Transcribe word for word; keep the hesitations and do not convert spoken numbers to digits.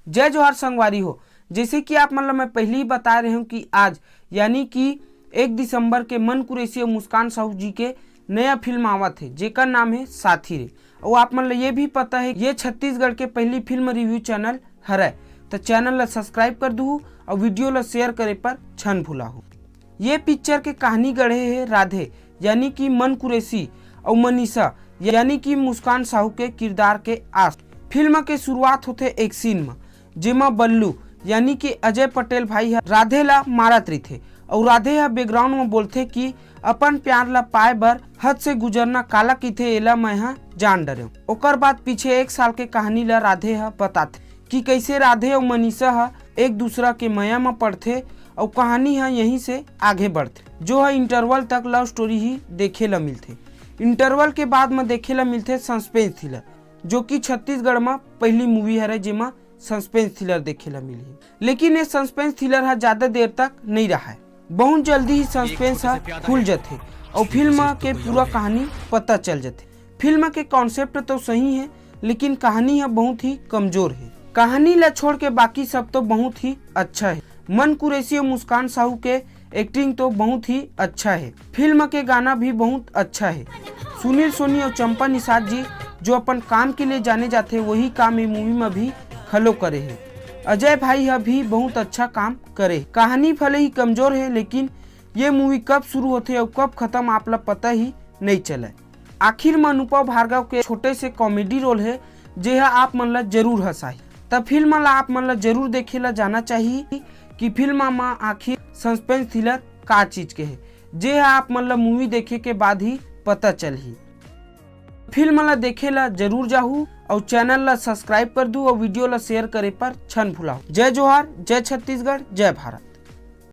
जय जोहार संगवारी हो। जैसे कि आप मन ला मैं पहले ही बता रहे हूँ कि आज यानी कि एक दिसंबर के मन कुरैशी और मुस्कान साहू जी के नया फिल्म आवत है, जेकर नाम है साथी रे। और आप मन ला ये भी पता है, ये छत्तीसगढ़ के पहली फिल्म रिव्यू चैनल हरय, तो चैनल ला सब्सक्राइब कर दूहू और वीडियो ला शेयर करे पर छन भुलाहू। ये पिक्चर के कहानी गढ़े है राधे यानी कि मन कुरैशी और मनीषा यानी कि मुस्कान साहू के किरदार के आस। फिल्म के शुरुआत होथे एक सीन म, जेमा बल्लू यानी कि अजय पटेल भाई ह राधे ला मारत रहिथे और राधे ह बैकग्राउंड म बोलथे कि अपन प्यार ला पाए बर हद से गुजरना काला कहिथे, एला मैं ह जान डरेंव। ओकर बाद पीछे एक साल के कहानी ला राधे ह बताथे कि कैसे राधे और मनीषा ह एक दूसरा के मया म पड़थे और कहानी ह यहीं से आगे बढ़थे, जो ह इंटरवल तक लव स्टोरी ही देखे ला मिलथे। इंटरवल के बाद म देखे ला मिलथे सस्पेंस थ्रिलर, जो कि छत्तीसगढ़ म पहली मूवी हरे जेमा सस्पेंस थ्रिलर देखे ला मिलही। लेकिन ये सस्पेंस थ्रिलर ह ज्यादा देर तक नहीं रहा है, बहुत जल्दी ही सस्पेंस ह खुल जथे और फिल्म के पूरा कहानी पता चल जथे। फिल्म के कॉन्सेप्ट तो सही है, लेकिन कहानी ह बहुत ही कमजोर है। कहानी ला छोड़ के बाकी सब तो बहुत ही अच्छा है। मन कुरैशी और मुस्कान साहू के एक्टिंग तो बहुत ही अच्छा है। फिल्म के गाना भी बहुत अच्छा है। सुनील सोनी और चंपा निषाद जी, जो अपन काम के लिए जाने जाते, वही काम ये मूवी में भी खलो करे है। अजय भाई ह भी बहुत अच्छा काम करे। कहानी भले ही कमजोर है, लेकिन ये मूवी कब शुरू होथे और कब खत्म, आप ला पता ही नहीं चले। आखिर म अनुपम भार्गव के छोटे से कॉमेडी रोल है, जे ह आप मन ला जरूर हंसाही। त फिल्म ला आप मन ला जरूर देखे ला जाना चाहिए कि फिल्म म आखिर सस्पेंस थ्रिलर का चीज के है, जे ह आप मन ला मूवी देखे के बाद ही पता चलही। फिल्म ला देखे ला जरूर जाहू और चैनल ला सब्सक्राइब कर दू और वीडियो ला शेयर करे पर छन भुलाहू। जय जोहार, जय छत्तीसगढ़, जय भारत।